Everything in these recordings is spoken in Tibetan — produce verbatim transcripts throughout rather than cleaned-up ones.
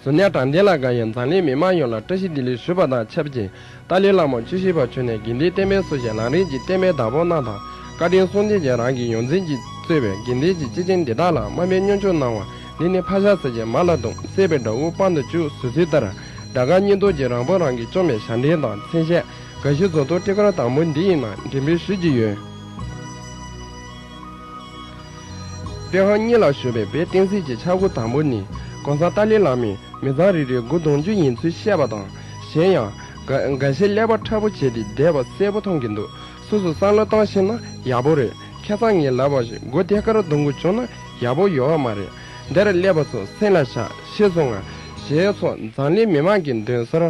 གཟུར་གནས་དྲང་བདེན་ལ་དགའ་བའི་འཛམ་གླིང་མི་མང་ཡོངས་ལ་བཀྲ་ཤིས་བདེ་ལེགས་ཞུས་པ་དང་ཆབས་ཅིག་ཏཱ་ལའི་བླ་མ་བཅུ་བཞི་པ་མཆོག་ནས་དགེ་ལྡན་བསྟན་པའི་སྲོག་ཤིང་ལམ་རིམ་གྱི་བསྟན་པའི་བདག་པོ་རྣམས་དང་བཀའ་དྲིན་གསུང་ཆོས་ཀྱི་རང་གི་ཡོངས་འཛིན་གྱིས་གཙོས་པའི་དགེ་ལྡན་གྱི་སྐྱེས་ཆེན་འདི་དག་ལ་དམའ་འབེབས་བསྙོན་འཇུག་གནང་བ་འདི་ནི་ཕ་ཤ་ཟ་བྱེད་མ་ལ་གདུང་བསད་པའི་དགྲ་བོ་དཔང་དུ་བཅུག་ཟེར་ཚུལ་ལྟར། དགྲ་དགའ་གཉེན་སྡུག་གི་རང་དབང་རང་གིས་སྐྱོང་བའི་ཞབས་འདྲེན་དང་མཚན་ཤས། དགའ་བཞི་རྫོགས་སྟོར་ཊི་ཀར་དང་པོ་འདི་ཡི་ནང་འགྲེམས་སྤེལ་ཞུ་རྒྱུ་ཡོད། པེ་ཧང་གཉིས་ལ་བཞུགས་པའི་བོད་བསྟན་སྲིད་ཀྱི་ཆག་སྒོ་དང་པོ་ནི་གོང་ས་ཏཱ་ལའི་བླ་མས་མི་ཚང་རེ་རེའི་སྒོ་རྡུང་རྒྱུ་ཡིན་ཚུལ་བཤད་པ་དང་། གཞན་ཡང་། དགའ་དགའ་བཞི་ཀླད་པ་མཁྲེགས་པོ་བྱས་ཏེ་བསྡད་པ་གསལ་པོ་མཐོང་གི་འདུག་སོ་སོས་བསམ་བློ་བཏང་ཤེས་ན་ཡག་པོ་རེད། ཁ་སང་ངས་ལབ་པ་བཞིན་སྒོ་ཐད་ཀར་རྡུང་དགོས་བྱུང་ན་ཡག་པོ་ཡོད་པ་མ་རེད། འདིར་སླེབས་པ་ཚོ་སེམས་ལ་བཞག་ཤེས་སོང་ང་། གཞན་ཚོ་འཛམ་གླིང་མི་མང་གི་མདུན་སར་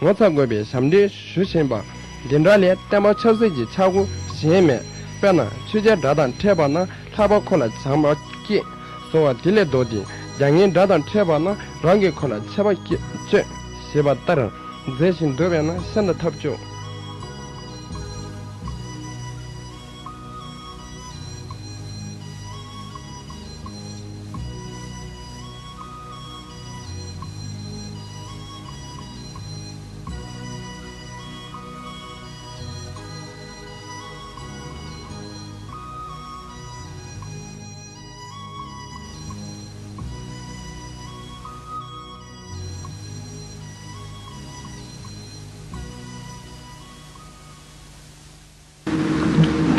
ངོ་ཚ་དགོས་པའི་ཞབས་འདྲེན་ཞུ་བཞིན་པ་འདི་འདྲ་ལས་བསྟན་པ་ཆབ་སྲིད་ཀྱི་ཆག་སྒོ་གཞན་མེད། དཔེར་ན་ཆོས་རྒྱལ་དགྲ་དང་འཕྲད་པ་ན་ལྷག་པར་ཁོ་ལ་བྱམས་པ་སྐྱེས་སོང་བ་དེ་ལས་ལྡོག་སྟེ། རྒྱལ་ངན་དགྲ་དང་འཕྲད་པ་ན་རང་གིས་ཁོ་ལ་ཆད་པ་སྐྱེ་སྤྱོད་ཞེས་པ་ལྟར་མཛད་བཞིན་འདུག་པས་ན་ཤ་འདྲ་ཐབས་སྐྱོ།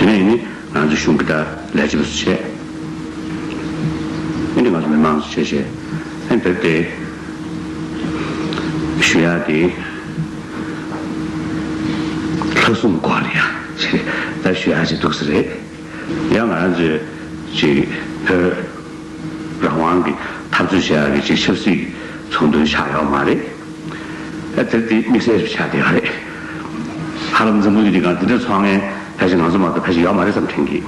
དེ་ནས་ནི་ང་ཚོ་གཞུང་གི་ད་ལས་བྱེད་པ་ཚོ་བྱས། ཨེ་ནི་ང་ཚོ་མི་མང་ཚོ་བྱས་བྱས། ཨེ་ནི་ད་དེ་ཞུ་ཡག་དེ་ལྷག་བསམ་དགོས་རེད་ཡ། ད་ཞུ་ཡག་ཅིག་འདུག་ས་རེད། ཡང་ང་རང་ཚོས་ཅིག་བོད་རང་དབང་གི་འཐབ་རྩོད་བྱེད་ཡག་གི་ཅིག་ཆབ་སྲིད་ཚོགས་འདུ་ཆགས་ཡོད་མ་རེད། ཨ་དེ་དེ་དམིགས་བསལ་ཞིག་ཆགས་བསྡད་ཡོད་རེད། ཧ་ལམ་འཛམ་བུ་གླིང་འདི་སྒང་འདི་འདྲ་ཚོགས་མཁན་ཕལ་ཆེར་ང་ཚོ་མ་གཏོགས་ཕལ་ཆེར་ཡོད་མ་རེད་བསམ་དྲན་གི།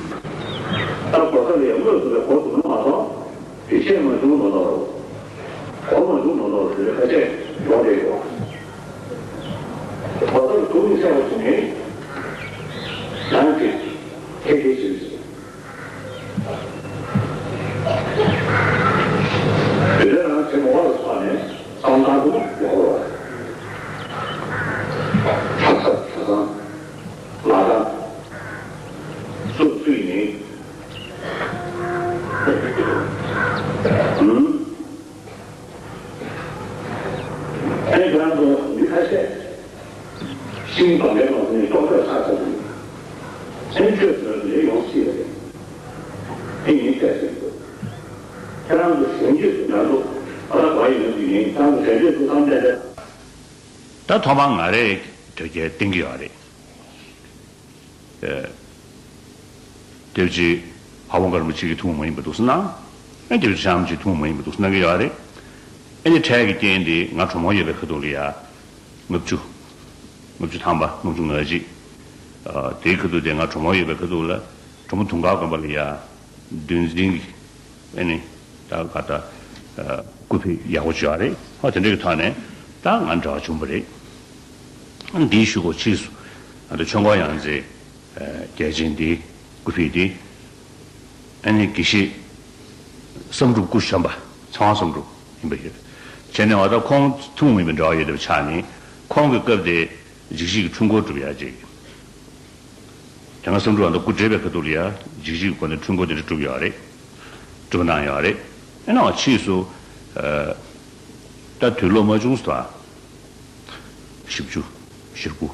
ད་གོ་ས་ལ་ཡང་དངོས་སུ་ལ་གོ་ཐུབ་ན་མ་སོང་། དེ་ཆད་མ་བྱུང་མ་གཏོགས། གོ་མ་བྱུང་མ་གཏོགས་དེ་ཕལ་ཆེར་ཡོང་བསྡད་ཡོད། གོ་ས་ལ་ཐུག་མི་ཆད་པ་བྱུང་ནས་ནང་གི་ཁེ་ཁེ་བྱེད་ཟེར། དེ་ལས་རང་བྱེད་མ་བར་ལ་སོང་ནས་བསམ་བཏང་དུ་མ་ཡོང་བ། ཁྲག་ཁྲག་ཁྲག་ཁང་ལ་དང་སུ་བཙུགས་ནས། ཨུམ། ཨེ་ཁྱེད་རང་ཚོ་མི་ཁ་ཤས་ཤིང་སྡོང་པའི་ནང་ནས་ལྟོ་གོས་ཚར་ཚར་དུས་ཨེ་ཆོས་ཟེར་ནས་ཡོང་སྲིད་པ་རེད། དེ་ཡིན་ཚད་ཟེར་འདུག་ཁྱེད་རང་ཚོ་གཞོན་སྐྱེས་སུ་ང་ཚོ་ཨ་ལ་ག་ཡིན་ནམ་ཡིན་ཁྱེད་རང་ཚོ་གཞོན་སྐྱེས་སུ་བསམ་བློ་བཏང་ད་ཐོག་མར་ང་རེ་དོལ་རྒྱལ་བསྟེན་གྱི་ཡོད་རེད། ཨེ། དེ་བྱས་འཕགས་པ་དཀར་མོ་གཅིག་གིས་ཐུན་མོང་མ་ཡིན་པ་འདུག་སེ་གནང་། ཨེ་དེ་བྱས་བྱམས་ཀྱིས་ཐུན་མོང་མ་ཡིན་པ་འདུག་སེ་གནང་གི་ཡོད་རེད། ཨེ་ནི་འཕྲལ་གྱི་རྐྱེན་དེ་ང་གྲོ་མོ་ཡོད་པའི་ཁ་ཐུག་ལ་ཡ། ལྔ་བཅུ། ལྔ་བཅུ་ཐམ་པ་ལྔ་བཅུ་ང་གཅིག་ཨ་དེའི་ཁ་ཐུག་དེ་ང་གྲོ་མོ་ཡོད་པའི་ཁ་ཐུག་ལ་གྲོ་མོ་དུང་དཀར་དགོན་པ་ལ་ཡ། འདུལ་འཛིན་གྱི་ཨེ་ནི་ད་ག་ད་ཨ་སྐུ་ཕེབས་ཡག་པོ་བྱུང་བ་རེད། ཨ་དེ་འདྲ་གི་ཐོག་ནས་ད་ང་འབྲེལ་བ་བྱུང་བ་རེད། ཨ་འདིའི་གཞུག་གུ་ཕྱིས་སུ་ང་ཚོ་ཆོས་འཁོར་ཡང་རྩེ་རྒྱལ་ཆེན་འདི་སྐུ་ཕེབས་ཏེ། ཨ་ནི་དགེ་བཤེས་བསམ་གྲུབ་སྐུ་ཞབས་པ་ཚེ་དབང་བསམ་གྲུབ་ཡིན་པ་ཡོད། བྱས་ནས་འོ་ད་ཁོང་ཐུན་མོང་མ་ཡིན་པའི་འབྲེལ་བ་ཡོད་པའི་ཆ་ནས་ཁོང་གི་སྐབས་དེ་འཇིགས་བྱེད་ཀྱི་འཁྲུལ་འཁོར་སྒྲུབ་ཡག་ཅིག་དེ་སྔ་བསམ་གྲུབ་ཨ་མདོ་སྐུ་བགྲེས་པའི་ཁ་ཐུག་ལ་ཡ་འཇིགས་བྱེད་ཀྱི་སྒོ་ནས་འཁྲུལ་འཁོར་དེ་འདྲ་སྒྲུབ་ཡོད་རེད། སྒྲུབ་གནང་ཡོད་རེད། ཨེ་ནའང་ཕྱིས་སུ་ཨ་ད་དུས་ལོ་མ་ཆུང་སུ་དང་། བཞི་བཅུ། བཞི་དགུ།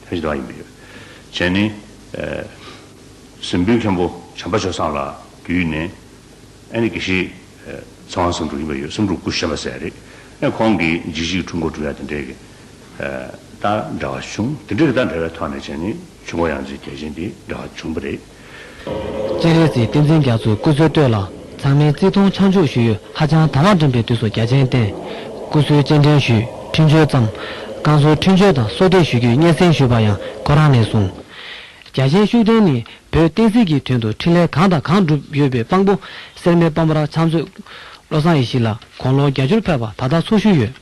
ཕལ་ཆེར་དེ་བ་ཡིན་པ་ཡོད། བྱས་ནས། ཨ་གཟིམ་དཔོན་མཁན་པོ་བྱམས་པ་ཆོས་བཟང་ལགས་བརྒྱུད་ནས། ཨ་ནི་དགེ་བཤེས་ཨ་ཚེ་དབང་བསམ་གྲུབ་ཡིན་པ་ཡོད། བསམ་གྲུབ་སྐུ་ཞབས་པ་ཟེར་རེད། ཨ་ཁོང་གིས་འཇིགས་བྱེད་ཀྱི་འཁྲུལ་འཁོར་སྒྲུབ་ཡག་དེ་འདྲས་ཀྱི་ཨ་ད་འབྲེལ་བ་བྱུང་། དེ་འདྲས་ཀྱི་ད་འབྲེལ་བའི་ཐོག་ནས་བྱས་ནས་ཆོས་འཁོར་ཡང་རྩེ་རྒྱལ་ཆེན་དེ་འབྲེལ་བ་བྱུང་བ་རེད། སྤྱན་རས་གཟིགས་བསྟན་འཛིན་རྒྱ་མཚོའི་སྐུ་ཚེ་སྟོད་ལ་ཚང་མས་བརྩི་མཐོང་ཆ་འཇོག་ཞུ་ཡུལ་ཧ་ཅང་དང་བ་འདྲེན་པའི་དུས་སུ་རྒྱ་ཆེན་བསྟེན། སྐུ་གསོལ་སྤྱན་འདྲེན་ཞུས། འཕྲིན་བཅོལ་བརྩམས། བསྐང་གསོ་འཕྲིན་བཅོལ་དང་གསོལ་འདེབས་ཞུ་རྒྱུའི་སྙན་སེང་ཞུས་པ་ཡང་ཁོ་རང་ནས་གསུངས། རྒྱ་ཆེན་ཤུགས་ལྡན་ནི་བོད་བསྟན་སྲིད་ཀྱི་དོན་དུ་འཕྲིན་ལས་གང་དང་གང་བསྒྲུབས་ཡོད་པའི་དཔང་པོ་སེར་སྨད་སྤོམ་ར་ཕྱག་མཛོད་བློ་བཟང་ཡེ་ཤེས་ལགས་དགུང་ལོ་བརྒྱད་ཅུར་ཕེབས་པ་ད་ལྟ་ཚོགས་ཞུགས་ཡོད།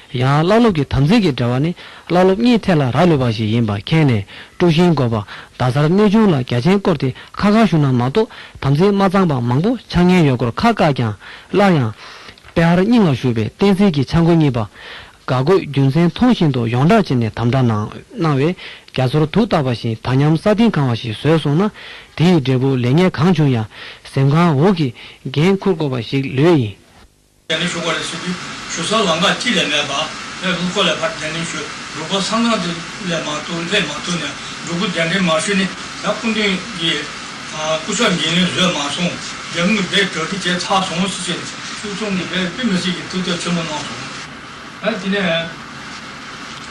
ཡང་བླ་སློབ་ཀྱི་དམ་ཚིག་གི་འབྲེལ་བ་ནི་བླ་སློབ་གཉིས་ཐད་ལ་རག་ལུས་པ་ཞིག་ཡིན་པ་མཁྱེན་ནས། དཀྲུག་ཤིང་འགོག་པ་ཟླ་གསར་གནས་ཆུང་ལ་རྒྱ་ཆེན་སྐོར་དེ་ཁ་ཁ་ཞུ་ན་མ་གཏོགས་དམ་ཚིག་མ་གཙང་པ་མང་པོ་འཆར་ཉེན་ཡོད་སྐོར་ཁ་བཀག་ཀྱང་། སླར་ཡང་། པེ་ཧར་རྙིང་ལ་བཞུགས་པའི་བསྟན་འཛིན་གྱི་ཆ་འགོད་གཉིས་པ། དགའ་གོས་རྒྱུ་མཚན་མཐོང་བཞིན་དུ་ཡོངས་གྲགས་བྱས་ནས་དམ་བསྒྲགས་གནང་གནང་བས། རྒྱ་མཚོར་དུག་བཏགས་པ་བཞིན་དག་ཉམས་ས་སྟེང་གང་བ་ཞིག་བཟོས་སོང་ན། དེ་ཡི་འབྲས་བུ་ལེགས་ཉེས་གང་བྱུང་ཡང་། གཟིམ་ཁང་འོག་གི་འགན་འཁུར་དགོས་པ་ཞིག་ལོས་ཡིན། སྡེ་སྣོད་ཞུ་དགོས་རེད་ཟེར་དུས། ཞུ་ས་ལམ་ཁ་གཅིག་ལས་མེད་པ། ལྷོ་ཁ་ལ་ཕར་སྡེ་སྣོད་ཞུ། འབྲུག་པ་ས་ཁང་དེ་ལས་མ་གཏོགས་སླེབས་མ་ཐུབ་ནས། འབྲུག་སྐུ་གདན་འདྲེན་མ་ཞུས་ནས། ད་སྐུ་མདུན་གྱི་སྐུ་ཞབས་འགན་ལེན་བཟོས་མ་སོང་། རྒྱ་མི་གིས་དགྲ་བསྒྲིགས་བྱས་ཚར་སོང་ཟེར་བྱས་ནས། ཤུགས་ཚོང་གིས་དཔེ་མི་སྲིད་ཀྱི་ཐུགས་འཚབ་ཆེན་པོ་གནང་སོང་། ད་དེ་ནས་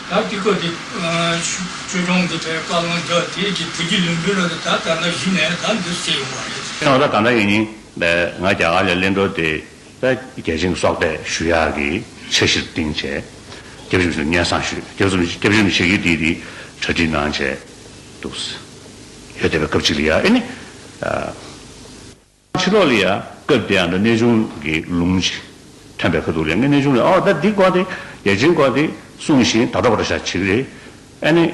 ད་དེ་སྐབས་དེ་ཆོས་སྐྱོང་གི་དཔེ་བཀའ་བློན་དགྲ་དེ་གི་བུ་རྒྱུད་ལུང་པའི་ལོ་དེ། ད་ད་ལྟ་གཞི་ནས་ད་འདི་བྱས་ཡོང་བ་རེད། ད་ད་ད་ཡིན་ནི་ང་རྒྱ་གར་ལ་གླེང་འགྲོ་དེ། ད་རྒྱལ་ཆེན་གྱི་སྲོག་གཏད་ཞུ་ཡག་གི་འཆར་གཞིར་བརྟེན་བྱས། སྐྱབས་རྗེ་རིན་པོ་ཆེ་སྙན་སེང་ཞུས། སྐྱབས་རྗེ་སྐྱབས་རྗེ་རིན་པོ་ཆེ་གིས་དེ་དེ་གྲ་སྒྲིག་གནང་བྱས་འདུག་ཡོད་བསྡད་པའི་སྐབས་ཅིག་ལ་ཡ། ཨེ་ནི། ཕྱི་ལོགས་ལ་ཡ་སྐབས་དེ་ཡང་ད་གནས་ཆུང་གི་ལུང་ཅིག་ཐོན་པའི་ཁ་ཐུག་ལ་ཡ། ངས་གནས་ཆུང་ལ། ཨོ་ད་འདི་སྐོར་དེ་རྒྱལ་ཆེན་སྐོར་དེ་གསུངས་བཞིན་ད་ལྟ་བར་ཤ་བྱེད་ཀྱི་རེད། ཨེ་ནི།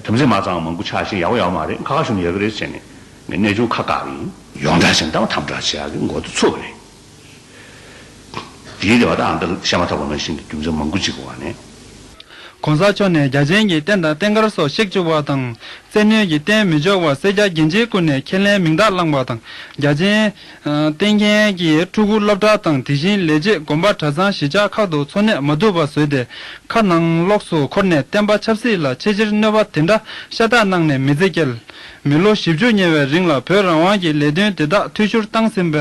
དམ་ཚིག་མ་གཙང་བ་མང་པོ་ཆགས་ཤིང་ཡག་པོ་ཡོད་མ་རེད། ཁག་ཁག་ཞུ་ནས་ཡོད་ཀྱི་རེད་ཟེར་ནས་ངས་གནས་ཆུང་ཁ་བཀག་ཡིན། ཡོངས་གྲགས་ཤིག་ད་དམ་བསྒྲགས་བྱེད་ཡག་གི་འགོ་དེ་ཚུགས་པ་རེད། དེའི་རེ་བ་དང་ད་བཤད་མ་ཐག་པ་ནང་བཞིན་གྱི་རྒྱུ་མཚན་མང་པོ་ཅིག་གི་འོག་ནས། གོང་ས་མཆོག་ནས་རྒྱ་ཆེན་གྱི་རྟེན་དང་རྟེན་མཁར་སོགས་བཤིག་བཅུག་པ་དང་། བཙན་གནོན་གྱི་རྟེན་མི་འཇོག་པར་སེར་སྐྱ་རྒྱལ་ཆེན་ཀུན་ནས་ཁས་ལེན་མིང་རྟགས་བླངས་པ་དང་། རྒྱ་ཆེན་རྟེན་མཁན་གྱི་ཕྲུ་གུ་སློབ་གྲྭ་དང་། དེ་བཞིན་ལས་བྱེད་དགོན་པ་གྲྭ་ཚང་གཞིས་ཆགས་ཁག་ཏུ་འཚོ་གནས་མ་ཐུབ་པ་བཟོས་ཏེ། ཁ་ནང་ལོགས་སུ་འཁོར་ནས་བསྟན་པ་ཆབ་སྲིད་ལ་ཆེས་ཆེར་གནོད་པ་དེ་འདྲ་ཤ་སྟག་གནང་ནས་མི་ཚེ་བསྐྱལ། མི་ལོ་བཞི་བཅུ་ཉེ་བའི་རིང་ལ་བོད་རང་དབང་གི་ལས་དོན་དེ་དག་འཐུས་ཤོར་བཏང་ཟིན་པ་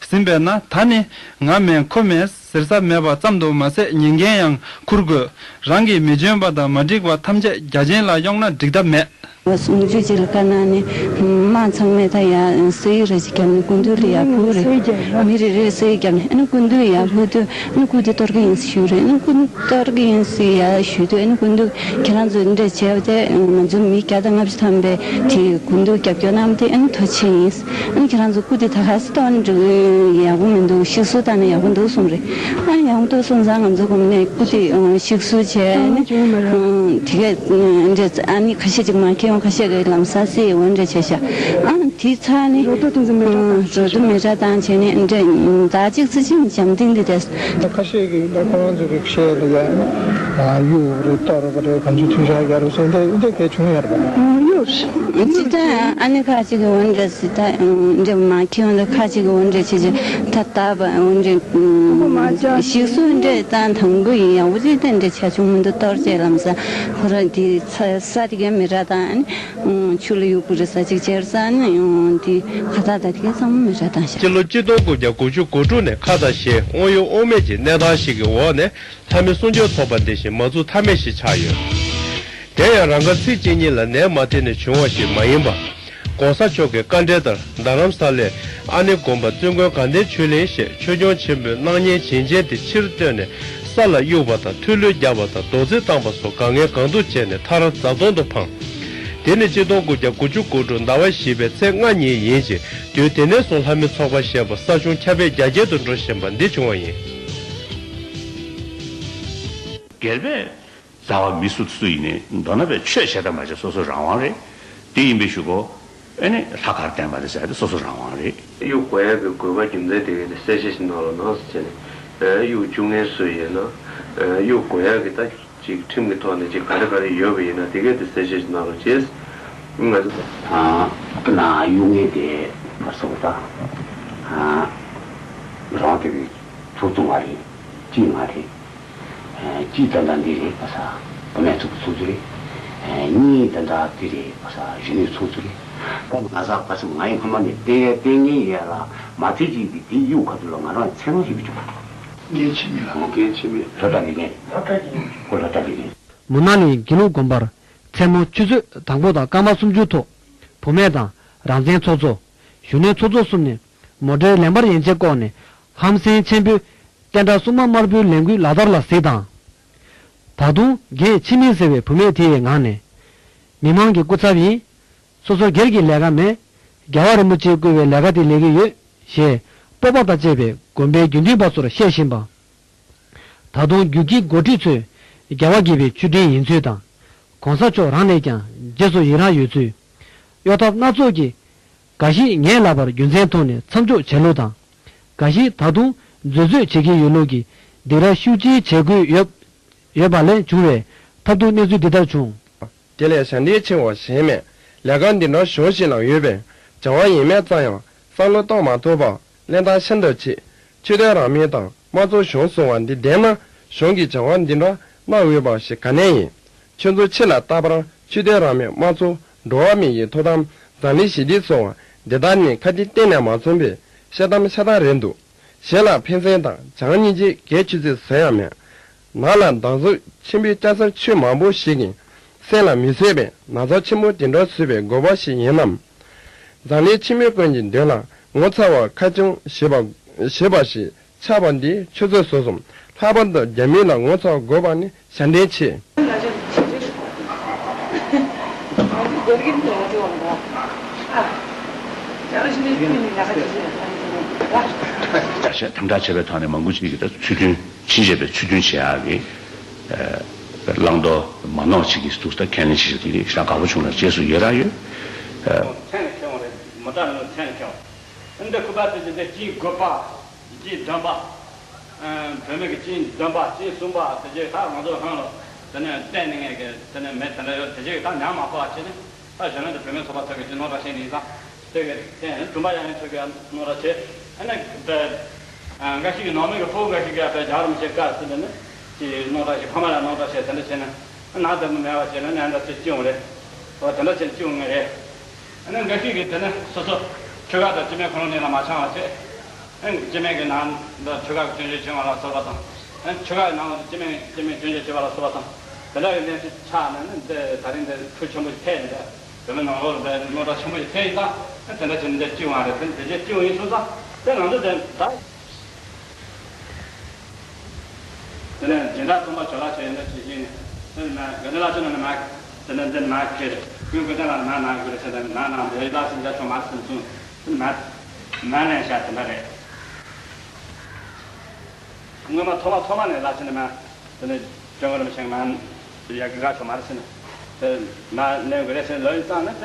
ཟིན་པས་ན། ད་ནི་ང་མེད་ཁོ་མེད་ཟེར་ས་མེད་པ་ཙམ་དུ་མ་ཟད། ཉེས་འགན་ཡང་འཁུར་དགོས། རང་གི་མི་འཇོན་པ་དང་མ་འགྲིག་པ་ཐམས་ཅད་རྒྱ་ཆེན་ལ་གཡོགས་ན་འགྲིག་ཐབས་མེད། ལོ་སུམ་ཅུ་ཅིག་ལ་བཀའ་གནང་ནས། དམངས་ཚང་མས་ད་ཡར་གསོལ་ཡིག་རེ་ཅིག་བརྒྱབ་ནས་སྐུ་མདུན་ལ་ཡར་ཕུལ་རེད། མི་རེ་རེས་གསོལ་ཡིག་བརྒྱབ་ནས། ཨ་ནི་སྐུ་མདུན་ཡར་ཕུལ་དུས། ཨ་ནི་སྐུ་དེ་གཏོར་གི་ཡིན་ཞུས་རེད། ཨ་ནི་སྐུ་གཏོར་གི་ཡིན་ཟེར་ཡར་ཞུས་དུས། ཨ་ནི་སྐུ་མདུན། ཁྱེད་རང་ཚོས་འདི་འདྲ་བྱས་པ་དེ། ང་ཚོ་མི་བརྒྱ་དང་ལྔ་བཅུ་ཐམ་པས་དེ་སྐུ་མདུན་རྒྱབ་སྐྱོར་གནང་བ་དེ་ཨ་ནི་ཐུགས་རྗེ་ཆེ་ཡིན། ཨ་ནི་ཁྱེད་རང་ཚོ་སྐུ་དེ་ད་ག་སེ་གཏོར་ནས་འགྲོ་གི་ཡོད། ཡག་པོ་མི་འདུག། བཤིག་གསོ་བཏང་ན་ཡག་པོ་འདུག་གསུངས་རེད། ཨ་ནི་ཡག་པོ་འདུག་གསུངས་ཙང་། ང་ཚོ་གོམས་ནས་སྐུ་དེ་བཤིག་གསོ་བྱས་ནས། དེ་གས་འདྲ། ཨ་ནི་ཁ་ཤས་ཅིག་མ་ཁེལ་ཡོང་། ཁ་ཤས་ཀྱིས་ལམ་སང་སེ་འོ་འདྲ་བྱས་ཤག། ཨ་ནི་དེ་ཚར་ནས་རོ་ཏོ་དེ་ཚོ་མེ་སྲེག་བཏང་། རོ་ཏོ་མེ་སྲེག་བཏང་བྱས་ནས་འདྲ། ཟླ་གཅིག་ཙམ་ཅིག་འཇམ་ཐིང་དེ་བསྡད། ཁ་ཤས་ཀྱིས་ད་ཁོ་རང་ཚོ་གི་བཤད་ལ་ཡ། གཡུག་རེད། གཏོར་བ་རེད། གང་ཅི་ཐུག་ཤག་ཡ་རུ་སེ་འདི་འདི་གས་བྱུང་ཡོད་རེད་པ། གཡུག་རེད། ཅི་ད་ཨ་ནི་ཁ་ཅིག་གི་འོ་འདྲ་སེ། ད་འདྲ་མ་ཁེལ་ཡོང་། ད་ཁ་ཅིག་གི་འོ་འདྲ་བྱེད་ཅིག། ད་ད་བ་འོ་འདྲ་བཤིག་གསོ་འདྲ་བཏང་དང་པོ་ཡིན། ཡག་པོ་ཅིག་ད་འདྲ་ཆ་བྱུང་མི་འདུག། གཏོར་བྱས་ལམ་སང་ཁོ་རང་དེ་ས་ས་དེ་གས་མེ་སྲེག་བཏང་། ཨ་ནི་ཆུ་ལ་གཡུག་པོ་རེད། ས་ཅིག་ཅེར་ས་ནི་དེ་ཁ་ད་ད་དེ་གས་ཚང་མ་མེ་སྲེག་བཏང་ཤག། སྤྱི་ལོ་གཅིག་སྟོང་དགུ་བརྒྱ་དགུ་བཅུ་གོ་དྲུག་ནས་ཁ་དང་ཞེ། དབང་ཡོད་དབང་མེད་ཀྱི་གནས་སྟངས་ཤིག་གི་འོག་ནས། ལྷ་མི་གསུང་ཆོས་ཚོགས་པ་འདི་བཞིན་མ་བཙུགས་ཐབས་མེད་ཞིག་ཆགས་ཡོད། དེ་ཡང་རང་དགར་ཚིག་གཅིག་གཉིས་ལ་ནད་མ་དེ་ནས་བྱུང་བ་ཞིག་མ་ཡིན་པ། ༸གོང་ས་མཆོག་གི་བཀའ་འགྲེལ་ལྟར། རྡ་རམ་ས་ལའི་ཨ་ནེ་དགོན་པ་བཙུན་དགོན་དགའ་ལྡན་ཆོས་གླིང་ཞེས་ཆོས་སྐྱོང་ཆེན་པོའི་སྣང་བརྙན་བྱིན་ཅན་དེ་ཕྱིར་བཏོན་ནས་ས་ལ་གཡུགས་པ་དང་། མཐོལ་ལོ་བརྒྱབ་པ་དང་། རྡོག་རྫིས་བཏང་པ་སོགས་དཀའ་ངལ་གང་ཐུབ་བྱས་ནས་མཐར་རྫ་དོང་དུ་འཕངས། དེ་ནི་གཅིག་སྟོང་དགུ་བརྒྱ་དགུ་བཅུ་གོ་དྲུག་ཟླ་བ་བཞི་པའི་ཚེས་ལྔ་ཉིན་ཡིན་ཅིང་། དུས་དེ་ནས་བཟུང་ལྷ་མི་ཚོགས་པ་ཞེས་པ་ས་ཆུང་ཁྱབ་སྤེལ་རྒྱ་སྐྱེད་དུ་འགྲོ་བཞིན་པ་འདི་བྱུང་བ་ཡིན། སྒེར་པས་བཟའ་བ་མི་སུ་སུ་ཡིན་ནའི་མདོར་ན་པའི་ཆོས་བྱེད་དང་མ་བྱེད་སོ་སོའི་རང་དབང་རེད། དེ་ཡིན་པའི་གཞུག་གུ། ཨེ་ནི་ལྷ་གར་བསྟན་པ་རེད་ཟེར་ཡ་དེ་སོ་སོའི་རང་དབང་རེད། གཡུག་དགོས་ཡ་གི་དགོས་པ་རྒྱུ་མཚན་དེ་གའི་དེ་གསལ་བཤད་ཞིག་གནང་རོགས་གནང་ཟེར་ནས། ཨེ་གཡུག་བཅུག་མཁན་སུ་ཡིན་ན། ཨེ་གཡུག་དགོས་ཡ་གི་ད་ཅིག་ཁྲིམས་ཀྱི་ཐོག་ནས་ཅིག་ག་རེ་ག་རེ་ཡོད་པ་ཡིན་ན་དེ་གའི་དེ་གསལ་བཤད་ཞིག་གནང་རོགས་བྱས། ང་ཚོ་ད་ན་གཡུག་མཁན་དེ་བར་སོང་ད། རང་དེ་གི་ཚོགས་གཙོ་མ་རེད། སྤྱི་མ་རེད། གཅིག་ད་ལྟ་འདི་རེད་པ་ས། བུད་མེད་ཚོགས་པ་ཚོགས་གཙོ་རེད། གཉིས་ད་ལྟ་འདི་རེད་པ་ས། གཞོན་ནུ་ཚོགས་གཙོ་རེད། ད་ང་ས་པ་ས་ང་ཡི་ཕ་མ་ནས་བསྟེན་ཡ་བསྟེན་མཁན་ཡས་ལ་མ་ཚད་ཅིག་གི་དེ་གཡུག་ཁ་ཐུག་ལ་ང་རང་འཚེར་སྣང་ཞིག་བྱུང་། འགན་འཁྱེར་མི་ལ། འགན་འཁྱེར་མི་ལོ་ལྟར་ལས་འགན། ཁོ་ལོ་ལྟར་ལས་འགན། མུ་ན་ལི་དགེ་ལུགས་དགོན་པར་མཚན་མོ་ཆུ་ཚོད་དང་པོ་དང་སྐར་མ་སུམ་ཅུ་ཐོག་བུད་མེད་དང་རང་བཙན་ཚོགས་གཙོ། གཞོན་ནུ་ཚོགས་གཙོ་གསུམ་ནས་མོ་ཊའི་ལེན་པར་ཡན་ཆད་བཀོག་ནས་ཧམ་སེམས་ཆེན་པོས། བསྟན་དགྲ་སྲུང་མ་དམར་པོའི་ལས་འགུལ་ལག་བསྟར་ལ་གཟིགས་དང་། ད་དུང་འགན་འཁྱེར་མིན་ཟེར་བའི་བུད་མེད་དེ་ཡི་ངག་ནས། མི་མང་གི་སྐུ་ཚབ་ཡིན། སོ་སོ་སྒེར་གྱི་ལས་ཀ་མེད། རྒྱལ་བ་རིན་པོ་ཆེས་བསྐུལ་བའི་ལས་ཀ་དེ་ལས་ཀྱི་ཡོད་ཞེས་སྤོབས་པ་དང་བཅས་པའི་དགོན་པའི་དགེ་འདུན་པ་ཚོར་བཤད་བཞིན་པ། ད་དུང་རྒྱུག་ཁྱི་འགོ་ཁྲིད་ཚོས་རྒྱལ་བ་དགྱེས་པའི་མཆོད་སྤྲིན་ཡིན་ཚུལ་དང་། གོང་ས་མཆོག་རང་ནས་ཀྱང་རྗེས་སུ་ཡི་རང་ཡོད་ཚུལ། གཡོ་ཐབས་སྣ་ཚོགས་ཀྱིས། འགའ་ཞིག་ངའི་ལག་པར་རྒྱུ་མཚན་མཐོང་ནས་མཚམས་འཇོག་བྱེད་ལུགས་དང་། འགའ་ཞིག་ད་དུང་ མཛོད་བཟོས་བྱེད་ཀྱི་ཡོད་ལུགས་ཀྱི་སྡིགས་ར་ཤུགས་ཆེ་བྱེད་དགོས་ཡོད་ཡོད་པ་ལས་བྱུང་བའི་ཐབས་སྡུག་གནས་ཚུལ་འདི་ལྟར་བྱུང་། དེ་ལས་ཞབས་འདྲེན་ཆེ་བ་གཞན་མེད། ལས་ཀ་འདི་འདྲ་གཞུང་ཞིག་ལ་ཡོད་པས་བྱ་བ་ཡིན་མིན་ཙམ་ཡང་བསམ་བློ་གཏོང་མ་ཐུབ་པར་གླེན་རྟགས་ཤིན་ཏུ་ཆེ། ཆོས་དད་རང་མོས་དང་དམངས་གཙོ་གཞུང་བཟུང་བ་འདི་བདེན་ན་གཞུང་གིས་བྱ་བ་འདི་འདྲ་གནང་འོས་པ་ཞིག་ག་ནས་ཡིན། ཁྱོད་ཚོ་ཕྱི་ལ་རྟག་པར་ཆོས་དད་རང་མོས་དམངས་གཙོ་འགྲོ་བ་མི་ཡི་ཐུགས་དམ་འཛམ་གླིང་ཞི་བདེ་སོགས་འདི་དག་ནི་ཁ་གཏད་གཏན་ནས་མ་ཚོམ་པའི་བཤད་གཏམ་ཤ་སྟག་རེད་འདུག་གཞན་ལ་ཕན་སེམས་དང་བྱམས་སྙིང་རྗེ་གལ་ཆེ་ཚུལ་ཟེར་ཡང་མེད། ནང་ལ་སྡང་ཟུག་ཆེན་པོའི་སྐྱ་སེར་ཆོས་མང་པོ་ཞིག་གིས་སེམས་ལ་མི་བཟོད་པའི་ན་ཚ་ཆེན་པོ་དེ་འདྲ་བཟོས་པའི་དགོས་པ་ཞིག་ཡིན་ནམ། འཛམ་གླིང་ཕྱི་མི་ཀུན་གྱི་མདུན་ལ་ངོ་མཚར་བ་ཁ་ཆུང་ཞེས་པ་ཞེས་པ་ཞིག་ཆགས་པ་འདིས་ཆུ་ཚོད་སོ་གསུམ། ལྷག་པར་དུ་རྒྱ་མི་ལ་ངོ་མཚར་དགོས་པ་ནི་ཞབས་འདྲེན་ཆེ། བྱ་བྱེད་དམ་དྲག་བྱས་པའི་ཐོག་ནས་མང་པོ་ཅིག་གིས་ད་ཚུལ་མཐུན་ཕྱིན་བྱས་པའི་ཚུལ་མཐུན་བྱེད་ཡག་གི་བླང་དོར་མ་ནོར་ཅིག་གི་འདུག་ད་ཁས་ལེན་བྱེད་ཤོག་དེ་རིགས་ཞེ་དྲག་དགའ་པོ་བྱུང་ལ་རྗེས་སུ་ཡི་རང་ཡོད། མཚན་ནས་ཁྱེར་འོང་རེད། མོ་ཊ་ནང་མཚན་ནས་ཁྱེར་འོང་། འདི་སྐུད་པ་དེ་ཚོ་འདི་གཅིན་དགུ་པ། གཅིན་བདུན་པ། ཨ། བུད་མེད་ཀྱི་གཅིན་བདུན་པ་གཅིན་གསུམ་པ་དེ་རྗེས་ད་ང་ཚོ་ཧང་ལོ། དེ་ནས་བསྟན་ནས་ངས་ཀྱི་དེ་ནས་མེད་དེ་འདྲ་ཡོད། དེ་རྗེས་ད་ཉམས་མ་ཕོག་པ་བྱས་ནས་ད་གཞོན་ལམ་དུ་བུད་མེད་ཚོགས་པ་ཚོ་གི་གཅིན་རྣོ་དྲགས་བྱས་ནས་ཡིན་ཙང་དེ་གི་བསྟན་བདུན་པ་ཡང་ཡིན་ཚོད་ཀྱི་རྣོ་དྲགས་བྱས། ཨ་ནི་དེ་ཨ་འགའ་ཞིག་གི་ནང་མི་གི་ཕྲུ་གུ་འགའ་ཞིག་གི་ཨ་ཕའི་རྒྱག་རམ་བྱེད་དཀའ་ཟེར་ནས་ཀྱི་རྣོ་དྲགས་ཤིག་ཕ་མ་ལ་རྣོ་དྲགས་བྱས་དེ་འདྲ་བྱས་ནས་ནང་དེ་མི་མེད་པ་བྱས་ནས་ནས་འདྲ་ཚོད་སྐྱིད་འོང་རེད། འོ་དེ་འདྲ་བྱས་ནས་སྐྱིད་འོང་ངེས་རེད། ཨ་ནི་འགའ་ཞིག་གིས་དེ་ནི་སོ་སོ་ཆོལ་ཁ་དང་སྤྱི་མོས་ཁོ་རང་གཉིས་ལ་མ་འཆམ་པ་བྱས། ཨ་ནི་སྤྱི་མོས་ཀྱི་ནང་དུ་ཆོལ་ཁ་གི་སྐྱོན་བརྗོད་བྱེད་པ་ལ་སོགས་པ་དང་། ཨ་ནི་ཆོལ་ཁ་གི་ནང་དུ་སྤྱི་མོས་སྤྱི་མོས་སྐྱོན་བརྗོད་བྱེད་པ་ལ་སོགས་པ་དང་། དེ་འདྲ་གི་གནས་ཚུལ་ཆགས་ནས་ནི་འདི་ད་རིང་འདི་འཁྲུག་ཆེན་པོ་ཞིག་ཐེབས་ནས་འདི་བོད་མི་ནང་ལོགས་ལ་འདི་རྣོ་དྲགས་ཆེན་པོ་ཞིག་ཐེབས་ཡིན་ཙང་། ཨ་ནི་དེ་འདྲ་བྱས་ནས་འདི་སྐྱིད་པ་རེད། དེ་འདི་རྗེས་སྐྱིད་པ་ཡིན་སོང་ཙང་དེ་ང་ཚོ་འདི་ད། དེ་ནས་སྦྱིན་བདག་སྟོན་པ་ཇོ་ལགས་བྱས་ཡོད་འདྲ་བྱེད་ཀྱིན། དེ་ནས་དགའ་ལྡན་ལགས་ཁྱེད་རྣམས་མ། དེ་ནས་འདི་མ་ཁྱེར། ཀུན་དགའ་ལྡན་ལགས་མ་ནང་དགོས་རེད་ཟེར་ནས་མ་ནང་དེ་ལགས་སེ་འདྲ་ཆོག་མ་རེད་ཟེར་ནས་གསུངས། དེ་ནས་མ། མ་ལེན་བྱ་དེ་འདྲ་རེད། སྔོན་མ་ཐོག་མ་ཐོག་མ་ནས་ལགས་སེ་ནས་མ། དེ་ནས་སྐྱོན་གོ་རམ་ཤེང་མ། ཡ་གི་ག་ཆོག་མ་རེད་ཟེར་ནས། དེ་མ་ལེན་དགོས་རེད་ཟེར་ལོ་ཡིན་ཙང་ནས་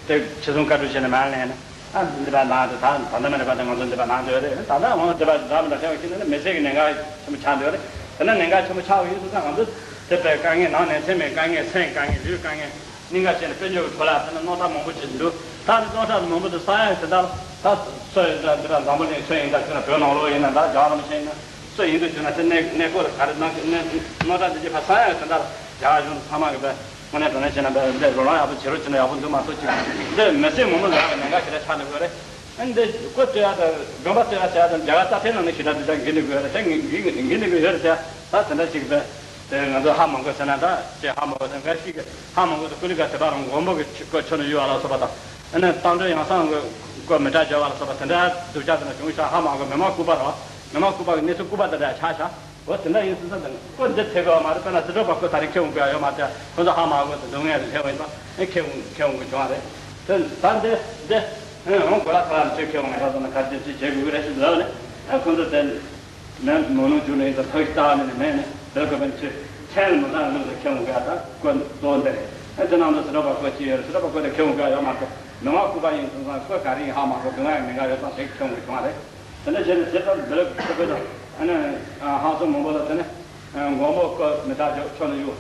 དེ་དེ་ཆེ་བཟུང་བཀའ་འཁྲོལ་བྱས་ནས་མ་ལེན་ནས། ཨ་འདི་པ་ནང་དུ་ད་ད་ལྟ་མ་རེད་པ། ད་ང་ཚོ་འདི་པ་ནང་དུ་ཡོད་རེད། ད་ལྟ་འོང་འདི་པ་འདྲ་མི་འདྲ་ཤེས་པ་ཤེས་ནས་མི་ཚེ་གི་གནད་འགག་ཆེན་པོ་ཆགས་འདུག་རེད། དེ་ནས་གནད་འགག་ཆེན་པོ་ཆགས་པ་ཡིན་དུས་ཙང་ང་ཚོ་དེ་པའི་དཀའ་ངལ་ནང་ནས་སེམས་པའི་དཀའ་ངལ། སེམས་དཀའ་ངལ། ལུས་དཀའ་ངལ། སྙིང་ག་བཅད་ནས་དཔལ་འབྱོར་གྱི་འཕྲོ་བརླག་དེ་ནས་རྣོ་དྲགས་མང་པོ་ཅིག་འདུག་ད་ནི་རྣོ་དྲགས་མང་པོ་དེ་ས་ཡ་དེ་ལྟར་ད་སོ་ཡི་འདྲ་འདི་པ་འཛམ་བུ་གླིང་ཚོ་ཡིན་ད་ཁྱོད་ལ་བོད་ནང་ལོགས་ཡིན་ན་ད་རྒྱ་གར་མི་ཤེས་ན། སུ་ཡིན་དུ་བྱུང་ན་དེ་གནས་གནས་སྐོར་ག་རེ་གནང་གི་གནས་རྣོ་གྲགས་འདི་རྒྱུད་ཕ་ས་ཡང་དེ་འདྲ་རྒྱ་གར་གཞུང་ཚང་མ་གི་བས་དངོས་གནས་དྲང་གནས་བྱས་ན་བས་འདི་རོ་ལངས་ཡག་པོ་བྱེད་རོགས་བྱས་ན་ཡག་པོ་འདུག་མ་གཏོགས་ཅིག་འདི་མི་སེར་མང་པོ་ལ་ཡག་གི་ཉེན་ཁ་ཞེ་དྲག་ཆགས་འདུག་གི་རེད། ཨ་འདི་སྐུ་བལྟ་ཡག་དང་དགོན་པ་བལྟ་ཡག་བྱ་ཡག་དང་རྒྱ་གར་རྩ་ཕན་ནང་ནས་ཞེ་དྲག་འདི་འདྲ་འགི་ནི་འགི་ཡོད་རེད་ཟེར། འགི་འགི་ནི་འགི་ཡོད་རེད་ཟེར། ད་དེ་འདྲ་ཞིག་བས་དེ་ང་ཚོ་ཧ་མ་གོ་ཟེར་ན་ད་ཅེས་ཧ་མ་གོ་ཟེར། འགའ་ཞིག་གིས་ཧ་མ་གོ་དུ་ཀུ་ལི་ག་དེ་པ་རང་མགོན་པོ་གི་ཆོས་སྐོར་ཆོས་ནས་ཡོད་ཨ་ལ་སོགས་པ་དང་། ཨ་ནི་བསྟན་སྒྲོན་ཡང་གསང་གི་སྐོར་མི་དྲག་འབྱོར་བ་ལ་སོགས་པ་དེ་འདྲ་སྡུག་ཅག་དེ་འདྲ་བྱུང་ཤག་ཧ་མ་གོ། མི་མང་སྐུ་པར་རོ། མི་མང་སྐུ་པར་གི་གནས་ཚུལ་སྐུ་པར་དེ་འདྲ་ཆགས་ཤག་འོ་དེ་འདྲ་ཡིན་ཙང་ད་ཁོ་འདི་ཐེབས་ཡོད་མ་རེད། དཔེར་ན་སྲིད་གྲོགས་པ་ཁོ་ད་རེས་ཁེ་འོང་དགོས་ཡ་ཡོད་མ་རེད། ཁོ་ཚོ་ཧ་མ་གོ་དེ་སྡུག་བསྔལ་དུ་སླེབས་པ་ཡིན་ཙང་ཨེ་ཁེ་འོང་ཁེ་འོང་གི་བྱུང་བ་རེད། དེ་ད་འདི་འདི་ཨེ་འོང་དགོས་ལ་ཁ་ལ་ཚོས་ཁེ་འོང་ཡ་ད་ན་ག་དེ་ཚོས་བྱེད་དགོས་ཀྱི་རེད་ཞེས་ལབ་ནས་ཨེ་ཁོ་ཚོ་དེ་མེད་མོ་ནུ་རྒྱུ་ནས་ད་ཐག་ཅིག་བཏགས་ནས་མེད་ནས་འདིར་ཁོ་པན་ཚོས་མཚན་ལ་མི་བཏང་ལུགས་དེ་ཁེ་འོང་དགོས་ཡ་ད་ཁོ་གཙོ་བོ་འདི་རེད། ཨེ་དེ་ནང་དུ་སྲིད་གྲོགས་པ་ཁོ་ཅི་ཡོད་རེད། སྲིད་གྲོགས་པ་ཁོ་དེ་ཁེ་འོང་དགོས་ཡ་ཡོད་མ་རེད། མི་མང་སྐུ་པར་ཡིན་སོང་ཙང་ཁོ་ག་རེ་ཡིན་ཧ་མ་གོ། སྡུག་བསྔལ་མི་འགའ་ཡོད་ཙང་དེ་ཁེ་འོང་གི་བྱུང་བ་རེད། དེ་འདྲ་བྱས་ནས་དེ་ལྟར་འདི་ལ་ཁོ་ཁོ་དང་ཨ་ནི་ཧང་སང་མང་པོ་ལ་དེ་ནི་མགོན་པོ་སྐུ་མི་རྟག་འབྱོར་ཆོས་ནས་ཡོད།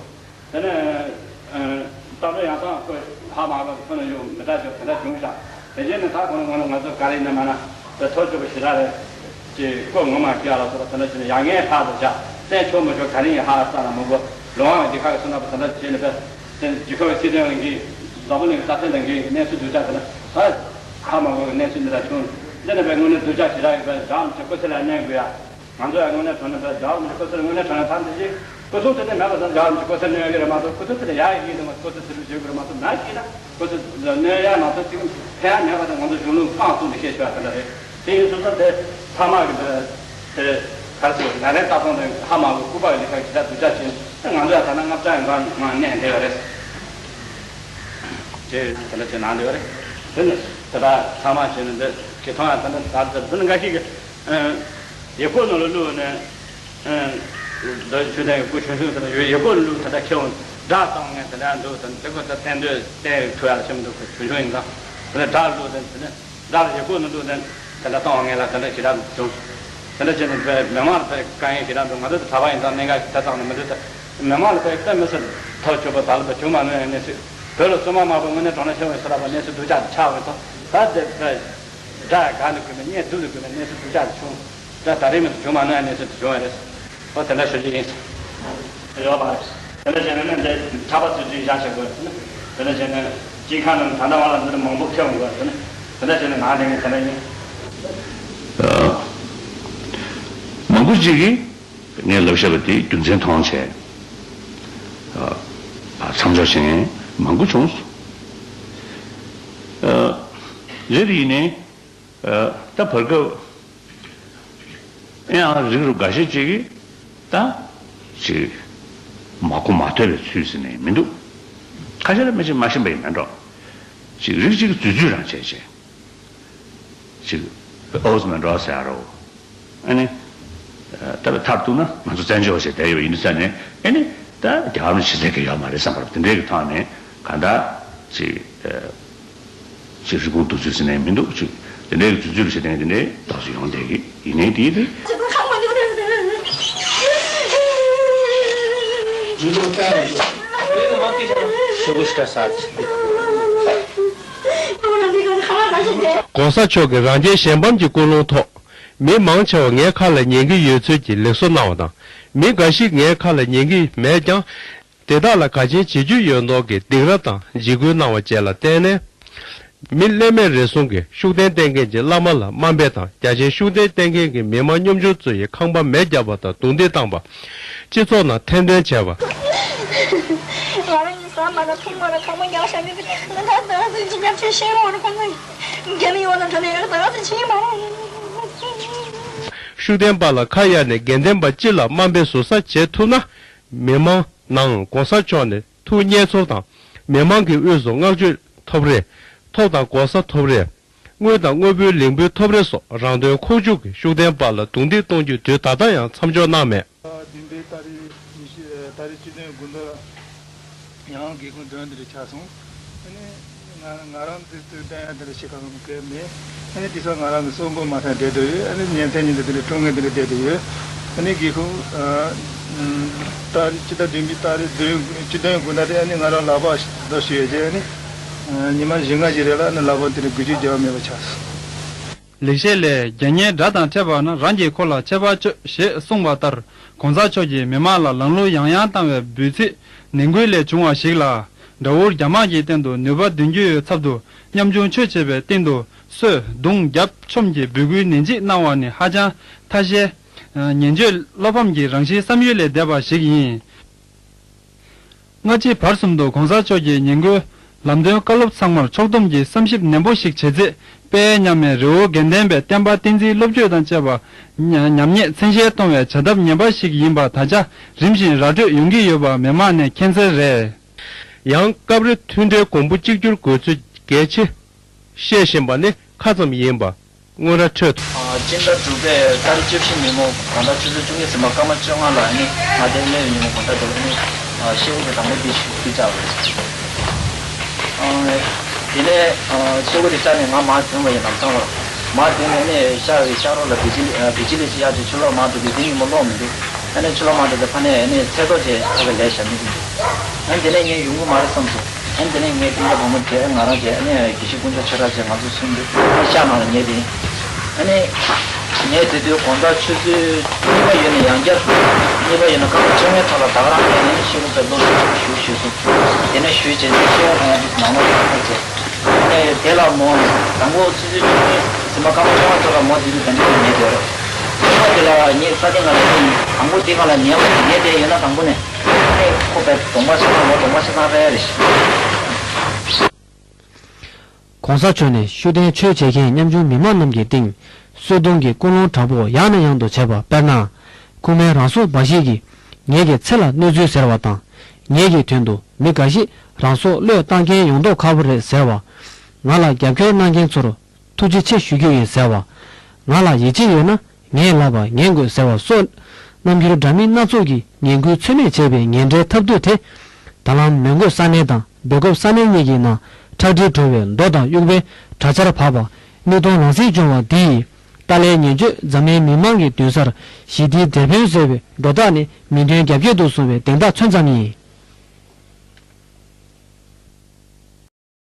དེ་ནི་བསྟན་སྒྲོན་ཡང་གསང་སྐུ་ཧ་མ་གོ་ཆོས་ནས་ཡོད། མི་རྟག་འབྱོར་དེ་འདྲ་བྱུང་ཤག་དེ་རྗེས་ནས་ད་ཁོང་ཁོང་ང་ཚོ་ག་རེ་ཡིན་ན་མ་ན་དེ་ཐོ་ཆོད་པོ་ཞེ་དྲག་རེད། ཅེས་སྐུ་ངོ་མ་སྐྱེ་ལ་སོགས་པ་དེ་འདྲ་བྱས་ནས་ཡ་ངའི་ལྷག་ཏུ་བྱ་བཙན་ཆོག་མི་ཆོག་ག་རེ་ཡིན་ཧ་ས་ན་མི་དགོས། ལོ་ཝང་གི་ཁ་གི་སོ་ན་པ་དེ་འདྲ་བྱས་ནས་པས། དེ་རྒྱུ་ཁ་བའི་སྲིད་དོན་ལ་འགན། འཛམ་བུ་གླིང་གི་རྩ་དོན་ལ་འགན། གནས་ཚུལ་སྡུག་ཅག་དེ་ལ་ད་ཧ་མ་གོ་གི་གནས་ཚུལ་འདི་ལ་བྱུང་། འདི་ནི་བས་དངོས་གནས་སྡུག་ཅག་ཞེ་དྲག་ཡོད་པས་རྒྱ་རམ་གྱི་སྐུ་ཚེ་ལ་གནས་དགོས་ཡ། ང་ཚོ་ཡང་དངོས་གནས་དྲང་གནས་པས་རྒྱ་རམ་གྱི་སྐུ་ཚེ་ལ་དངོས་གནས་དྲང་གནས་ཐང་དེ་བཞིན་སྐུ་སྲུང་དེ་ནི་མེད་པ་ཙང་རྒྱ་རམ་གྱི་སྐུ་ཚེ་གནས་ཡོད་ཀྱི་རེད་མ་གཏོགས་སྐུ་ཚེ་དེ་ལ་ཡ་ཡི་གེ་དེ་མ་སྐུ་ཚེ་དེ་རུ་བྱེད་དགོས་རེད་མ་གཏོགས་མ་ཤེས་ན་སྐུ་ཚེ་གནས་ཡ་མ་གཏོགས་ཅིག་ཕན་ཡ་མེད་པ་དང་ང་ཚོ་གཞུང་ལུགས་རྐང་བཙུགས་ནས་བཤད་ཆོག་ཡ་དེ་འདྲ་རེད། དེ་ཡིན་སོང་ཙང་དེ་ཚང་མ་གི་དེ་དེ་ག་རེ་ཟེར་ན་རེ་ལྟ་སྟངས་དེ་ཧ་མ་གོ། སྐུ་པར་ལས་ཁ་ཇི་ལྟར་སྡུག་ཅག་བྱས་ང་ཚོ་ཡང་ད་ན་ལྔ་བཅུ་ཡང་གང་ངང་གནས་བསྡད་ཡོད་རེད། དེ་དེ་འདྲ་བྱས་ནང་བསྡད་ཡོད་རེད། དེ་ནི་དེ་དག་ཚང་མ་བྱས་ནས་འདི་ཁེ་ཐོང་ཡང་ད་ནི་ད་དེ་འདི་ནི་འགའ་ཞིག་གི་ཡི་གོ་ནང་ལ་བླུགས་ནས་འདི་ཆོས་ལྡན་གྱི་སྐུ་ཆུང་ཆུང་དེ་འདྲ་ཡོད། ཡི་གོ་ནང་བླུགས་དེ་འདྲ་ཁེ་འོང་སྒྲ་བཏང་ངས་དེ་འདྲ་འདུག་དེ་འདི་ཁོ་ད་བསྟན་འདོད་བསྟན་ཐུབ་ཡ་ལ་ཆེན་པོ་འདུག་ཁོ་ཆུང་ཆུང་ཡིན་ཙང་དེ་འདྲ་སྒྲ་བླུགས་དེ་དེ་ནི། ཟླ་ལ་ཡི་གོ་ནང་དུ་ནི་དེ་འདྲ་གཏོང་བ་ངེས་ལ་དེ་འདྲ་ཞེ་དྲག་བྱུང་། དེ་འདྲ་བྱས་ནས་དཔེ་མི་མང་ལ་དཔེ་དཀའ་ངལ་ཞེ་དྲག་འདུག་ང་ཚོ་དེ་གྲྭ་པ་ཡིན་ཙང་གནད་འགག་ཞིག་ཆ་ཚང་ནས་མི་འདུག་ད་མི་མང་ལ་དཔེ་དཔེ་མི་སྲིད་ཐབས་སྐྱོ་པོ་དག་ལ་དཔེ་བྱུང་མ་མྱོང་བའི་གནས་ཚུལ། བོད་ལ་སྲུང་མ་མང་པོ་དངོས་གནས་དྲང་གནས་ཤོར་བའི་ས་ལ་བ་གནས་ཚུལ་སྡུག་ཅག་ཆགས་པའི་ཐོག་ད་དེ་དཔེ་དགྲ་དགའ་ནས་གུས་པའི་གཉེན་སྡུག་ནས་གུས་པའི་གནས་ཚུལ་སྡུག་ཅག་བྱུང་། ད་ད་རེས་མི་འདུག་བྱུང་མ་མྱོང་བའི་གནས་ཚུལ་དེ་བྱུང་བ་རེད། ཨོ་དེ་འདྲ་ཞུ་རྒྱུ་ཡིན། ཡོད་པ་རེད། དེ་འདྲ་བྱས་ནས་ནི་འདི་གྲྭ་པ་ཚོས་ཅིག་བཞག་བྱེད་དགོས་ཟེར་ནས། དེ་འདྲ་བྱས་ནས་སྤྱི་ཁང་ནང་ད་ལྟ་བར་ལ་འདི་འདྲ་མང་པོ་ཁེལ་འོང་དགོས་ཟེར་ནས། དེ་འདྲ་བྱས་ནས་ང་དེ་ངས་དེ་འདྲ་ཡིན། མང་པོ་ཅིག་གིས་ངས་ལབ་བཞག་པ་དེ་རྒྱུ་མཚན་མཐོང་བྱས། མཚམས་འཇོག་བྱེད་མཁན་མང་པོ་བྱུང་སོང་། རེད་ཡིན་ནའི། ད་བར་སྐབས་ཨེ་ཡང་རིགས་རུ་འགའ་ཤས་ཅིག་གིས་ད་ཅིག་མ་གོ་མ་ཐོས་པའི་ཚུལ་ཟེར་ནས་མི་འདུག་ཁ་ཤས་ལ་མི་ཅིག་མ་ཤེས་པ་ཡིན་མེད་འགྲོ། ཅིག་རིགས་ཅིག་རྫུས་རྫུས་རང་བྱས་བྱས། ཅིག་ཨོ་ཟེར་མེད་འགྲོ་ཟེར་ཡ་རོ། ཨ་ནི། ད་བའི་མཐར་གཏུགས་ན་ང་ཚོ་བཙན་བྱོལ་བ་ཞིག་བསྡད་ཡོད་ཡིན་དུས་ཙང་ནས་ཨ་ནི་ད་རྒྱ་གར་ནས་ཕྱི་གསལ་གྱི་ཡོད་མ་རེད་བསམ་པར་དེ་འདྲའི་གི་ཐོག་ནས་གང་ལྟར་ཅིག་ཅིག་རི་བོང་གདུག་རྩུབ་ཟེར་ནས་མི་འདུག་ཅིག་དེ་འདྲའི་གི་རྫུ་འཕྲུལ་བྱེད་མཁན་དེ་འདྲའི་རྟགས་སུ་ཡོང་བསྡད་ཀྱི་ཡིན་ནའི་དེའི་དེ། གོང་ས་མཆོག་གི་རང་རྒྱལ་གཞན་ཕམ་གྱི་ཀུན་སློང་ཐོག་མི་མང་ཆེ་བ་ངའི་ཁ་ལ་ཉན་གྱི་ཡོད་ཚུལ་གྱི་ལེགས་གསོ་གནང་བ་དང་། མི་འགའ་ཞིག་ངའི་ཁ་ལ་ཉན་གྱི་མེད་ཀྱང་། དེ་དག་ལ་ག་ཅན་བྱེད་རྒྱུ་ཡོད་མདོག་གི་སྡིགས་ར་དང་འཇིགས་སྐུལ་གནང་བ་བཅས་ལ་བརྟེན་ནས། མི་ཀླད་མེད་རེ་ཟུང་གིས་ཤུགས་ལྡན་བསྟེན་མཁན་གྱི་བླ་མ་ལ་དམའ་འབེབས་དང་། རྒྱ་ཆེན་ཤུགས་ལྡན་བསྟེན་མཁན་གྱི་མི་མང་སྙོམ་འཇུག་ཚོ་ཡི་ཁང་པ་མེ་བརྒྱབ་པ་དང་རྡུང་རྡེག་བཏང་བ། སྤྱི་ཚོགས་ནང་ཐེར་འདོན་བྱས་པ། ང་རང་གཉིས་ཟ་མ་ར་འཐུང་མ་ར་ཁང་པ་རྒྱག་བཞག་མི་དེ་ང་ད་ད་ཟིན་ཅི་ཉམས་ཆེ་ཤེས་མ་ར་ཁོང་ཚོ་རྒྱ་མི་ཡོང་ན་ད་ནས་ད་ཟིན་ཆི་མ་ར། ཤུགས་ལྡན་པ་ལ་ཁ་གཡར་ནས་དགེ་ལྡན་པ་སྤྱི་ལ་དམའ་འབེབས་ཟུར་ཟ་བྱེད་ཐུབ་ན། མི་མང་ནང་གོང་ས་མཆོག་ནས་ཐུགས་མཉེས་ཚོར་དང་། མི་མང་གི་དབུས་སུ་བསྔགས་བརྗོད་ཐོབ་རེ། ཐོབ་དང་གོ་ས་ཐོབ་རེ། དངུལ་དང་དངོས་པོའི་ལིང་བུ་ཐོབ་རེ་སོགས་རང་དོན་ཁོག་བཅུག་གིས་ཤུགས་ལྡན་པ་ལ་རྡུང་རྡེག་གཏོང་རྒྱུ་དུས་ད་ལྟ་ཡང་མཚམས་འཇོག་གནང་མེད། བདུན་པའི་ཏ་རིག་ཉི་ཤུ་ཏ་རིག་བཅུ་བདུན་དགུན་ཟླ་ཡང་སྒེའུ་ཁུང་བདུན་དེ་རེ་ཆགས་སོང་། ཨ་ནི་ང་ང་རང་འདི་ཚོའི་བསྟན་ཡ་དེ་འདྲ་ཞིག་གང་གི་མེད། ཨ་ནི་དེང་སང་ང་རང་གི་གསོན་པོ་མ་ཐག་བསྡད་དུ་ཡོད། ཨ་ནི་ཉིན་མཚན་ཉིན་དུ་དེ་འདྲ་སྲུང་གི་དེ་འདྲ་བསྡད་དུ་ཡོད། ཨ་ནི་སྒེའུ་ཁུང་ཨ་ཏ་རིག་སྤྱི་ཟླ་བདུན་པའི་ཏ་རིག་བདུན་བཅུ་བདུན་དགུན་ཟླ་དེ་ཨ་ནི་ང་རང་ལག་པ་རྡོ་ཞུ་ཡོད་ཅེ། ཨ་ནི་ཉི་མ་བཞི་ལྔ་ཞིག་རེ་ལ་ཨ་ནི་ལག་པ་དེ་འདྲ་འགུལ་སྐྱོད་རྒྱག་མེད་པ་ཆགས་སོང་། ལེགས་བཤད་ལས། རྒྱལ་ངན་དགྲ་དང་འཕྲད་པ་ན་རང་གི་ཁོག་ལ་ཆད་པ་གཅོད་ཞེས་གསུངས་པ་ལྟར། གོང་ས་མཆོག་གིས་མི་མང་ལ་ལང་ལུགས་ཡང་ཡང་བཏང་བའི་འབོད་ཚིག་ནན་སྐུལ་ལས་བྱུང་བ་ཞིག་ལ། དགྲ་བོར་རྒྱ་དམག་གི་སྟེང་དུ་ནུས་པ་འདོན་རྒྱུ་ཡོད་ཚབ་ཏུ་ཉམ་ཆུང་ཆོས་བྱེད་པའི་སྟེང་དུ་གསོད་རྡུང་རྒྱབ་ཆོམ་གྱི་འབོད་སྐུལ་ནན་གྱིས་གནང་བ་ནི་ཧ་ཅང་ཐ་ཤལ། ཉེས་སྤྱོད་བློ་ཕམ་གྱི་རང་བཞིན་བསམ་ཡུལ་ལས་འདས་པ་ཞིག་ཡིན། སྔ་ཕྱི་བར་གསུམ་དུ་གོང་ས་མཆོག་གིས་ཉིན་དགུའི་ལམ་སྟོན་བཀའ་སློབ་ཚང་མར་ཕྱོགས་བསྡོམས་ཀྱིས་བསམ་ཞིབ་ནན་པོ་ཞིག་བྱས་རྗེས། དཔལ་མཉམ་མེད་རི་བོ་དགེ་ལྡན་པའི་བསྟན་པ་བསྟན་འཛིན་བློ་བཅོས་དང་བཅས་པ་ཉམས་ཉེས་མཚན་ཤས་གཏོང་བའི་བྱ་ཐབས་ངན་པ་ཞིག་ཡིན་པ་ད་ཆ་རིམ་བཞིན་ར་སྤྲོད་ཡོང་གི་ཡོད་པ་མི་མང་ནས་མཁྱེན་གསལ་རེད། ཡང་སྐབས་རེ་མཐུན་འབྲེལ་གོང་བུ་གཅིག་གྱུར་དགོས་ཚུལ་གལ་ཆེ་བཤད་བཞིན་པ་ནི་ཁ་ཙམ་ཡིན་པ། དངོས་ར་འཕྲོད། སྤྱི་ཟླ་དྲུག་པའི་ཏ་རིག་བཅུ་བཞི་ཉིན་མོ་དགོང་དག་ཆུ་ཚོད་བཅུ་གཉིས་ཟིན་པ་སྐར་མ་བཅོ་ལྔ་ལ་ཨ་ནི་ང་དེ་གནས་ཡོད་ཉིན་མོ་དགོང་དག་དེ་ལ་ཨ་ནི་ཤེལ་སྒོ་གི་དང་པོ་འདི་ཞུ་འདི་བཅག་རེད། དེ་ནས་ཤེལ་སྒོ་དེ་བཅག་ནས་ང་མར་ཐོན་པ་ཡིན་ལམ་སང་བར་མར་ཐོན་ནས་ཨ་ནི་ཤར་བའི་ཤར་རོགས་ལ་བི་ཇི་ལི་བི་ཇི་ལི་ཞིག་གཡར་བྱས་ཕྱི་ལོགས་མར་འགྲོ་དུས་དེ་ཉིན་མོ་གློག་མི་འདུག་ཨ་ནི་ཕྱི་ལོགས་མར་འགྲོ་དུས་ཕ་ནས་ཨ་ནི་ཚེ་ཏོ་ཅེས་ཁ་གི་ལས་བྱ་མི་འདུག་ཨ་ནི་དེ་ནས་ངས་ཡོང་གི་མ་རེད་བསམ་སོང་། ཨ་ནི་དེ་ནས་ངའི་སྤུན་ཀྱག་བུ་མོ་དེ་ང་རང་བྱས་ཨ་ནི་དགེ་བཤེས་དཀོན་མཆོག་ཆོས་གྲགས་བྱས་ང་ཚོ་གསུམ་དུ་ཨ་ནི་ཤག་ནང་ལ་ཉལ་དེ་ཡིན། ཨ་ནི་ངས་དེ་དུས་དགོང་དག་ཆུ་ཚོད་གཉིས་པ་ཡོལ་ནས་ཡང་བསྐྱར་གཉིས་པ་ཡོལ་ནས་སྐར་མ་བཅོ་ལྔའི་ཐོག་ལ་ད་ག་རང་ངས་ཨ་ནི་ཤེལ་སྒོ་པའི་སློབ་གྲྭ་ཞུགས་ཞུས་སོང་། དེ་ནས་ཞུས་བྱས་ནས་ཤེལ་སྒོ་ཁང་ཡང་དེ་ནང་ལོགས་ལ་ཕར་བྱས། ཨ་ནི་དེ་ལ་མོ་དང་པོ་ཆུ་ཚོད་བཅུ་གཉིས་ཟིན་པ་སྐར་མ་བཅོ་ལྔའི་ཐོག་ལ་མོ་དེ་དུས་དེ་འདྲ་ཉལ་བསྡད་རེད། གཉིས་པ་དེ་ལ་ངས་ས་སྟེང་ལ་ཉལ་དང་པོ་དེ་ག་ལ་ཉལ་བ་ཉལ་བསྡད་ཡོད་ན་དང་པོ་ནས་ཨ་ནི་ཁོ་པའི་གདོང་པ་ཆ་ཚང་མོ་གདོང་པ་ཆ་ཚང་རེད་རེད། གོང་ས་མཆོག་ནས་ཤུགས་ལྡན་ཆོས་བྱེད་མཁན་ཉམ་ཆུང་མི་མང་རྣམས་ཀྱི་སྟེང་གསོད་རྡུང་གི་ཀུན་སློང་དྲག་པོ་ཡང་ནས་ཡང་དུ་བྱས་པ། དཔེར་ན། ཁུངས་མེད་རང་སྲོག་འབའ་ཞིག་གིས་ངེད་ཀྱི་ཚེ་ལ་གནོད་ཚུལ་ཟེར་བ་དང་། ངེད་ཀྱི་དོན་དུ་མི་འགའ་ཞིག་རང་སྲོག་བློས་བཏང་མཁན་ཡོང་མདོག་ཁ་པོ་རེད་ཟེར་བ། ང་ལ་རྒྱབ་སྐྱོར་གནང་མཁན་ཚོར་ཐུགས་རྗེ་ཆེ་ཞུ་རྒྱུ་ཡིན་ཟེར་བ། ང་ལ་ཡིད་ཆེས་ཡོད་ན། ངས་ལབ་པ་ཉན་དགོས་ཟེར་བ་སོགས། རྣམ་འགྱུར་འདྲ་མིན་སྣ་ཚོགས་ཀྱིས་ངན་སྐུལ་ཚོད་མེད་བྱས་པའི་ངན་འབྲེལ་ཐབས་སྡུག་དེ། ད་ལམ་མོན་གྷོ་ས་གནས་དང་སྦེལ་ཀོབ་ས་གནས་གཉིས་ཀྱི་ནང་ཁྲག་དྲི་བྲོ་བའི་རྡོ་དང་དབྱུག་པའི་དྲག་ཆར་བབས་པ། མིག་མཐོང་ལག་ཟིན་བྱུང་བ་འདི་ཡིས། ཏཱ་ལའི་ཉེས་སྤྱོད་འཛམ་གླིང་མི་མང་གི་མདུན་སར་ཞི་བདེའི་དེད་དཔོན་ཟེར་བའི་སྒྲོ་བཏགས་ནི་མིང་དོན་རྒྱ་བསྐྱེད་དུ་སོང་བའི་བདེན་མཐའ་མཚོན་ཙམ་ཡིན།